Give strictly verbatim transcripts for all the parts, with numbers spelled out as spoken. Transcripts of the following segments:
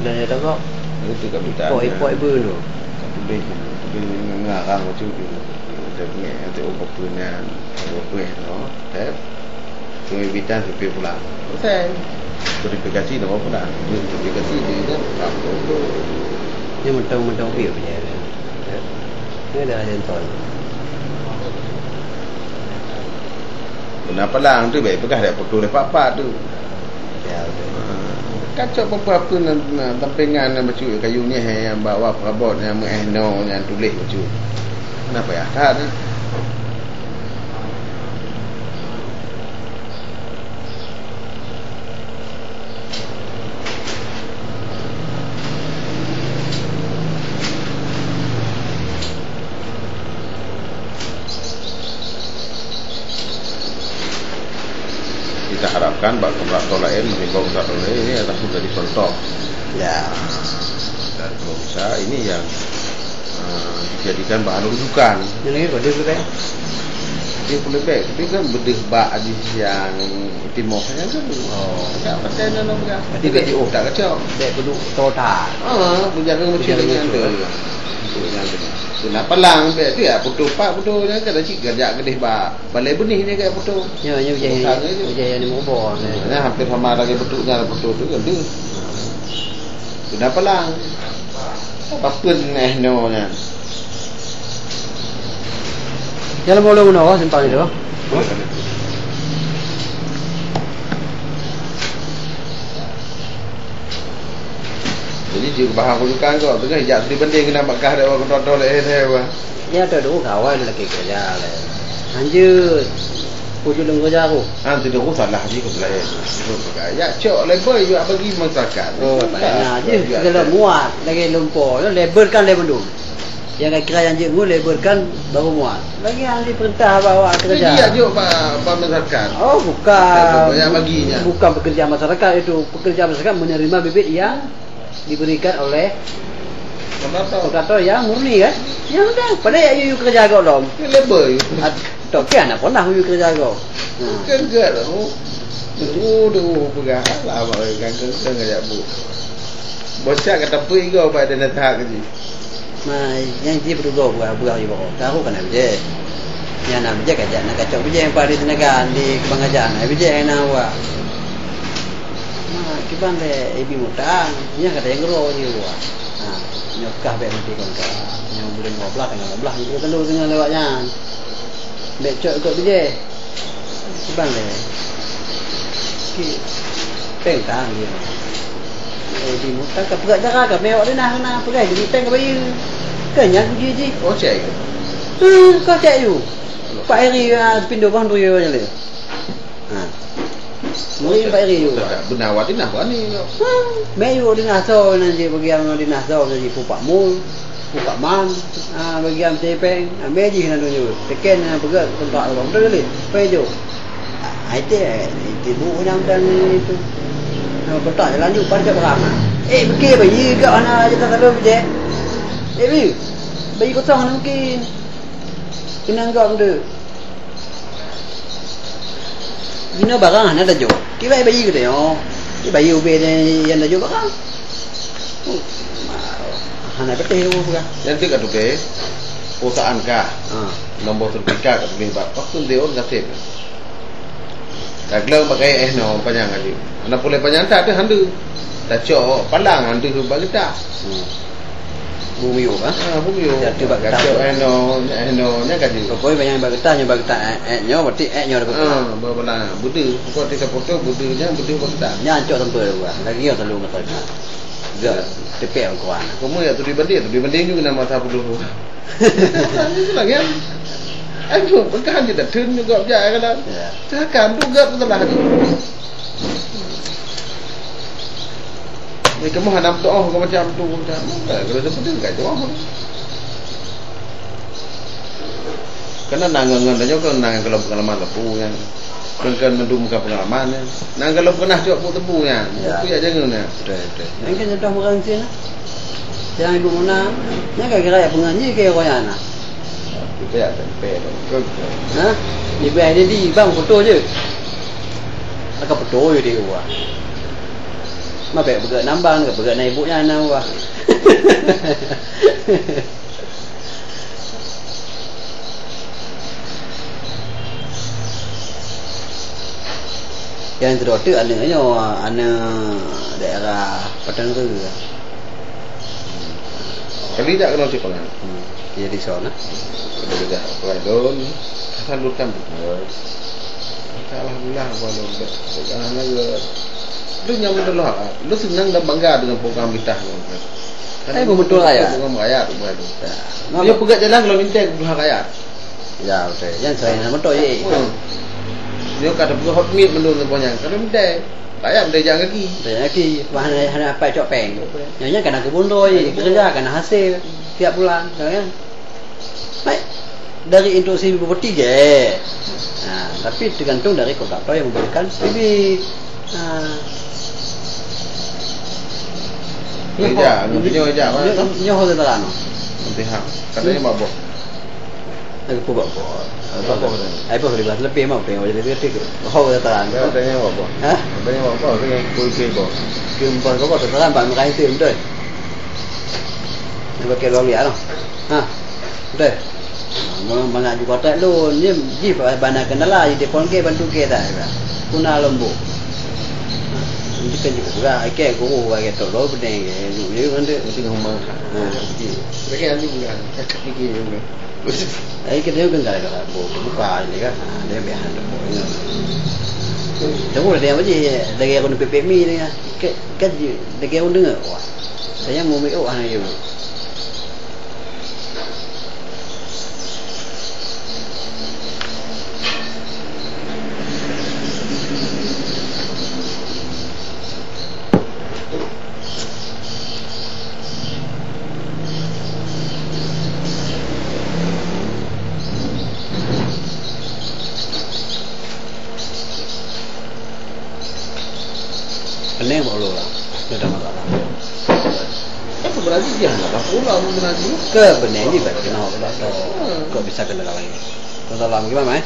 Dah ya dah kok. Itu kat kita. Ipok, ipok ibu tu. Tapi dia, tapi dia ngarang macam tu. Dia punya, dia orang apa nyan, apa nyan, no. Eh? Cuma bintang supaya pulang. Selesai. Verifikasi nama pulang. Dia verifikasi dia kan. Apa tu? Dia mentang-mentang dia punya. Ni dah ada tuan. Beuna palang tu baik peugah dak peutoh lé papa tu. Ya, betul. Ha, kacok peue-peue nan, nan tampéngan nyang bacut kayu nyeh nyang bawa perabot nyang meu'eh no nyang tuléh bacut. Kenapa ya? That, eh? Kita harapkan bak kontraktor laén menghimbau kontraktor laén ini adalah menjadi contoh. Ya. Dan kalau bisa ini yang, eh, dijadikan bahan rujukan. Ini lagi kode sudah. Dia pun lebih, tapi kan bedeh bak hadis yang timoh yang kan. Oh. Tak pakai nama pegang. Berarti dia tak kacau. Dek kudu total. Ah, bukan kacau dengan tu. Untuk yang tu. Kenapa lang sampai tu ya, putus pak, putus yang kan dah cik kerja gedeh bak. Balai benih ni kat putus. Ya, ya, ya, ya. Usaha tu. Ya, ya, ni mubah. Nah, hampir sama lagi bentuknya putus tu kan tu. Kenapa lang? Apa pun eh no nya. Jalan bolong no, simpang itu. Jadi, jeuet bahang rujukan kok. Tengah jak sri banding keunan bak kah dak, bak keudroe-droe lé, eh, eh, wah. Nyan tok dulu kawan lagi kerja lé. Lanjut. Pujuk lôn kerja aku. Ah, tu dulu salah je kau selain. Ya, cok, label juga bagi masyarakat. Oh, tak payah je. Segala muat lagi lumpur. Label kan label dulu. Yang kira yang jeuet ngon label kan baru muat. Lagi yang diperintah awak-awak kerja. Jadi, ya, jok, Pak, Pak Misalkan. Oh, bukan. Yang baginya. Bukan pekerjaan masyarakat itu. Pekerjaan masyarakat menerima bibit yang diberikan oleh kontraktor. Kontraktor yang murni, kan? Yang udah. Padahal ya, you kerja agak lom. Ini label, you. At-, toke anak pernah you kerja agak. Nah. Bukan gak, oh. Duh, duh, pegang lah, Pak, kan, kan, kan, kan, bu. Bocah kata pui kau, Pak, ada nak tak kerja. Nah, yang ji berduga buah, buah ibu. Tahu kan, Abang Jack? Yang nak Abang Jack aja, nak kacau Abang Jack yang paling tenaga di Kebang Gajah. Nah, Abang Jack yang nak buah. Nah, kiban le ibi mutang, nya kata yang gero je buah. Nah, nyokah bek mati kon ka. Yang boleh dua belas, tengah dua belas, itu kan tu tengah lewat nyan. Bek cok ikut Abang Jack. Kiban le. Ki, peng tang dia. Eh, di muka ka peugah cara ka mewah dia nah, nah, peugah jadi peng ka bayu. Kan nyan uji ji. Oh, cek. Hmm, kau cek you. Pak Eri, ah, pindah bang tu you nyan le. Ha. Mungkin Pak Eri you. Tak, tak. Benar awak dinah berani tu. Hmm, mewah dinah so, nanti bagi yang dinah so, nanti pupak mul. Buka man, ah, bagian cepeng, ambil jih na tunjuk. Teken na peugah kontrak tu, betul tak? Pai jo. Ah, itu, itu bu nyang dan itu. Nah, kontrak jalan ju pan cak barang. Eh, fikir bayi gak mana aja tak tahu je. Eh, bi. Bayi kosong mungkin. Kena anggap tu. Jinoe barang hana tajok. Kibai bayi geutanyoe. Kibai ubé nyang tajok barang. Oh, hana beuteh ureueng peugah. Nyan teuka tukée, perusahaan kah. Ha. Nombor sertifikat ka tuléh bak. Pakon deun gasien. Dagleng pakai eh no panyang kali. Hana pulai panyang tak ada handu. Tacok palang handu bak geutak. Hmm. Bumiyuek, ah? Ah, bumiyuek. Jatuh bak geutak. Gacok eh no, eh no, nya ka jeuet. Pokoknya banyak bak geutak, nyoe bak geutak, eh, eh, nyoe berarti eh nyoe dah. Ah, beuna. Beudeu, pokok tika foto beudeu nya, beudeu bak geutak. Nya ancok sampai dua. Lagi yang selalu masa geutak. Gak tepek ukuran. Kamu ya tu dibanding, tu dibanding juga nama satu dulu. Itu lagi kan. Aduh, bukan je dah tun juga bejak kan. Ya. Cakap tu gak tu salah tu. Ni kamu hana beutôi, oh, kau macam tu, macam tu. Kalau dia betul, kat jawab. Kena nangan-nangan, dia kan nangan kalau pengalaman lepu yang. Kan, kan, mandum bukan pengalaman, ya. Nah, kalau pernah cuba buat tebu, ya. Ya. Tebu, ya, jangan, ya. Betul, betul. Yang kan contoh orang sini lah. Yang ibu Mona, yang kan kira ya pengaji ke orang anak. Kita ya tempe, betul. Ha? Ibu ada di, bang, foto je. Akan foto je dia, wah. Bèk peugah nambang, peugah na ibu nyan nambang. Nyang sidroe teuk aneuk nyoe, aneuk daerah Padang Rue. Kali jak keunoe cit pangan. Hmm. Jadi soe nah? Kali jak pangan lôn, salurkan buku. Alhamdulillah, buat lôn. Bukan lagi. Lu nyang meutulah, lu senang dan bangga dengan program kita. Ai, beutôi rakyat. Program rakyat buat tu. Ya. Dia peugah jalan kalau minta kebutuhan rakyat. Ya, beutôi. Yang saya nak beutôi, ye. Hmm. Dia kata peugah hot meat menurut semuanya. Kalau minta, rakyat minta jalan kaki. Jalan kaki. Wah, hana, hana apa cok peng. Nyonya kan aku bundoi, kerja kan hasil tiap bulan, kan? Baik. Dari instruksi bupati je. Ha, tapi tergantung dari kontraktor yang memberikan bibit. Ha. Ija, nyoe ija, mana tu? Nyoe hotel terang. Nanti ha. Katanya mabok. Aku pun buat. Apa? Ai pun lebih lebih mau tengok jadi tiga. Hotel terang. Katanya mabok. Ha? Katanya mabok. Katanya kuih kuih bok. Keumpang kau bok terang, Pak, makan itu betul. Dia pakai lori ah. Ha. Betul. Mangat juga tak lon, ni jih bana kendala, di telepon ke bantu ke tak. Kuna lembok. Ini kan juga berat, ke guru bagi tu lo benar ke. Dia kan dia. Mesti ngomong. Ha, okey. Bagi andi bukan. Okey juga. Ai kita kan kalau buka ini kan. Ha, dia biar ada pokoknya. Tahu dia apa je, lagi aku nak pepek mi dia. Kan, kan dia, lagi aku dengar. Wah. Saya mau ambil, oh, hana yue. Pening bak ulôn lah. Nyoe dah masalah. Eh, sebenarnya dia nak dah pulang sebenarnya. Ke pening ni bak kena bak tu. Hmm. Kok bisa kena lagi? Kau salam gimana, eh?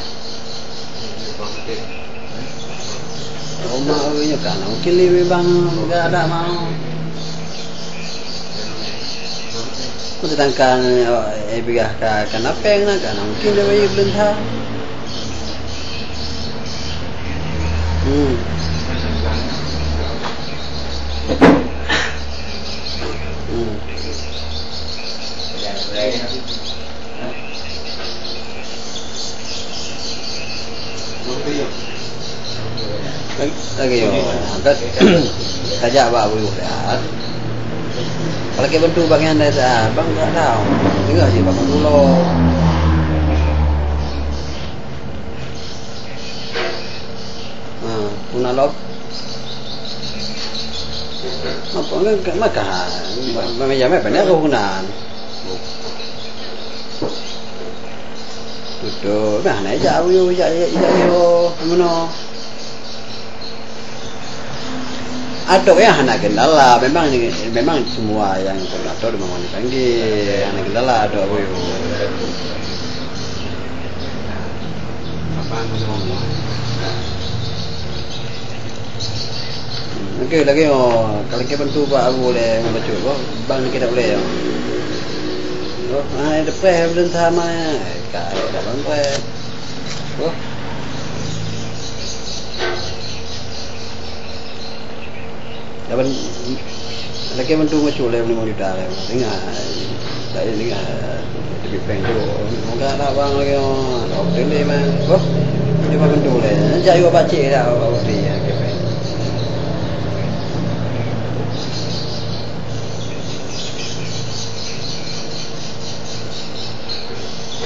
Rumah awalnya kan, mungkin lebih bang enggak ada mau. Sedangkan, eh, bigah ka, ka napeng na, ka na mungkin dia bagi belentah. Hmm. Hmm. Lagi, lagi, oh, angkat. Kajak bak buyuh dah. Kalau ke bantu bang yang dah, bang tak tahu. Dengar je bang pulo. Ha, puna lop. Apa enggak maka? Meja mai pandai aku gunan. Betul. Nah, nak ijak ayu, ijak, ijak, ijak ayu. Mana? Atau ya hana kendala. Memang ni, memang semua yang koordinator memang dipanggil. Hana kendala atau ayu. Okey, lagi, oh, kalau kita bantu Pak Abu boleh membaca, oh, bang ni kita boleh, oh. Oh, ah, ada preh belum sama, eh, ka, eh, dah bang preh. Oh. Laban lagèe mandum macam lé limong juta lé. Dengar. Tak ada dengar. Tapi peng tu. Moga tak bang lagi. Oh, tak boleh mah. Oh. Dia bang mandum lé. Jak juga pakcik dah. Oh, dia ke peng.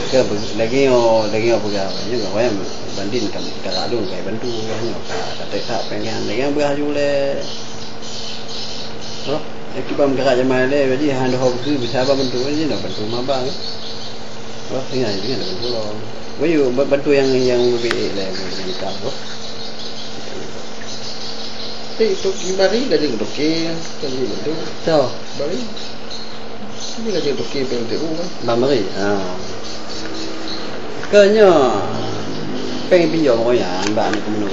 Ke lagi nyoe, lagi nyoe peugah. Nyoe gawai banding kan kita lalu kai bantu nyoe. Ka tak tak pengen lagi yang beraju lé. Oh, akibat meugerak jamai lé, jadi han doh bukui bisa ba bantu je nak bantu maba. Oh, ingat ingat bantu lo. Wei, ba-, bantu yang yang lebih lé lebih kita tu. Tapi tu bari gaji doktor, gaji bantu. So, bari. Ini gaji doktor P L T U kan. Ba mari. Ha. Ke nyoe peng pinjam orang yang bak ni kemana.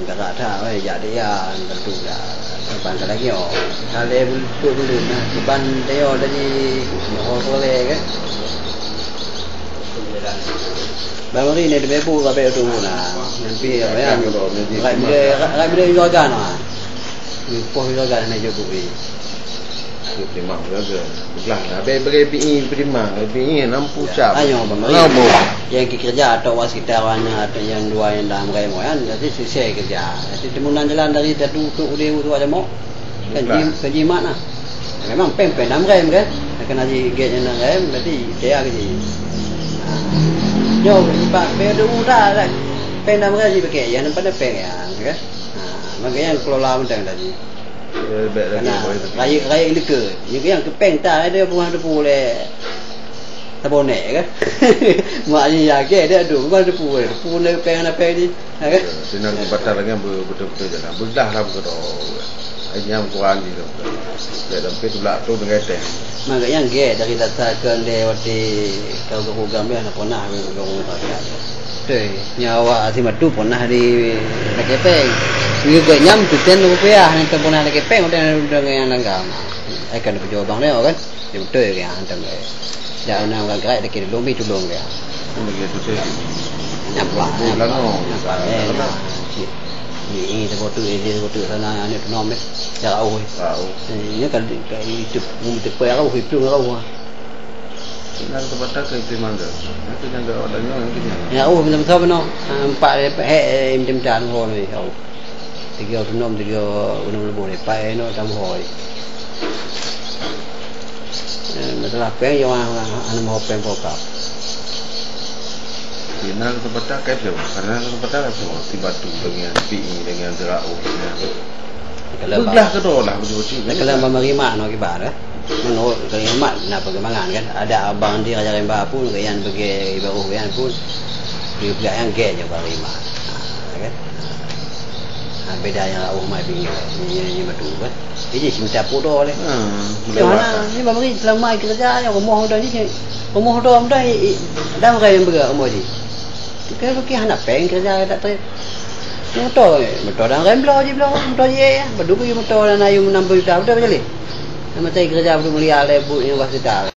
Galak that, weh, jak dia, tentu dah. Saban ka lagèe nyoe. Ka lhèe buleuen, dua buleuen nah, kiban dia tadi, nyoe soe kan. Bang Ri ni, dia bebo ka bèk tu nah. Nanti, apa ya, rai bela, rai bela juragan nah. Ni poh juragan nak jemput ni. Terima kasih. Belah lah. Habis bagi B I terima. B I enam puluh jam. Ayo, Bang Ri. Ngapa? Yang kerja atau waskita warna atau yang dua yang dalam remo kan. Jadi selesai kerja. Jadi temunan jalan dari Datu tu udah tu aja mau. Kan Belah. Jim, kan jimat nah. Memang peng-peng dalam rem kan. Kena ji gate yang dalam rem, berarti dia ke ji. Nyoh, lipat peng tu dah lah. Peng dalam rem ji pakai. Yang nampak ada peng ya, kan? Ha, makanya kelola mentang tadi. Ya, baik lagi, karena baik lagi. Rakyat, rakyat Indeke, yang, yang kepeng tak ada buah tepu le. Tabonek kan? Maknanya ya ke dia tu, bukan tepu le. Tepu le peng anak peng ni. Ha, kan? Ya, sinan di batas dengan be-, betul-betul jalan. Bedah lah betul. Ai nyang kuan di tu. Dia sampai tulak tu dengan teh. Maka yang ge dari data ke le waktu kau ke program dia nak pernah ke program tak. Betul. Nyawa si matu pernah di Lekepeng. Ni gak nyam tu ten rupiah ni pernah Lekepeng udah udah yang langgam. Ai kan pejuang bang dia kan. Dia betul ke hantam dia. Dah nak orang gerak dia kira lombi tulung dia. Ini dia tu saya. Nampak, Bulan nampak, tu. Nampak, eh, nah, cik. Ni, ni, sebotol, eh, dia sebotol sana, ni, tu nom, eh. Dah rauh, eh. Rauh. Eh, ni kan, kan itu, ni, itu pun rauh, itu rauh, ah. Nang terbata ke itu mangga. Aku nyangka orang lain, orang tu nyangka. Ya, oh, betul-betul benar. Ah, empat, eh, eh, eh, macam-macam, oh, ni, oh. Tiga tu nom, tiga tu nom lebih, eh, empat, eh, no, tambah, eh. Eh, masalah peng, yang, ah, ah, nama peng pokap. Di na keuseumpatan ka siuroe, karena keuseumpatan ka siuroe, si batu dengan pi dengan jeurah, oh, dengan. Kalau beuglah bang, keudroe lah, beujeuet cit. Kalau bang meurima, no kiban, eh? Menurut kalimat, na peukeumangan, kan? Ada abang di Raja Rimba pun, geuyan bagi ibaruh geuyan pun, di pihak yang gen je bang meurima. Ha, kan? Ha, beda yang rauh mai bingit, ni, ni, ni batu, kan? Jadi, si minta pudok leh. Ha, Yoh, lewat hana, lah. Ni bang meri selama kerja, ya, rumoh udah ni, rumoh udah, udah, i, i, dah bukan yang berat rumoh ni. Kita fikir hana peng kerja, tak ter-, motor, eh, motor dan rem bloe je bloe, motor je, ya. Badu pergi motor dan ayu enam puluh juta, betul, betul, leh? Nama saya kerja, betul, mulia, leh, bu, universitas.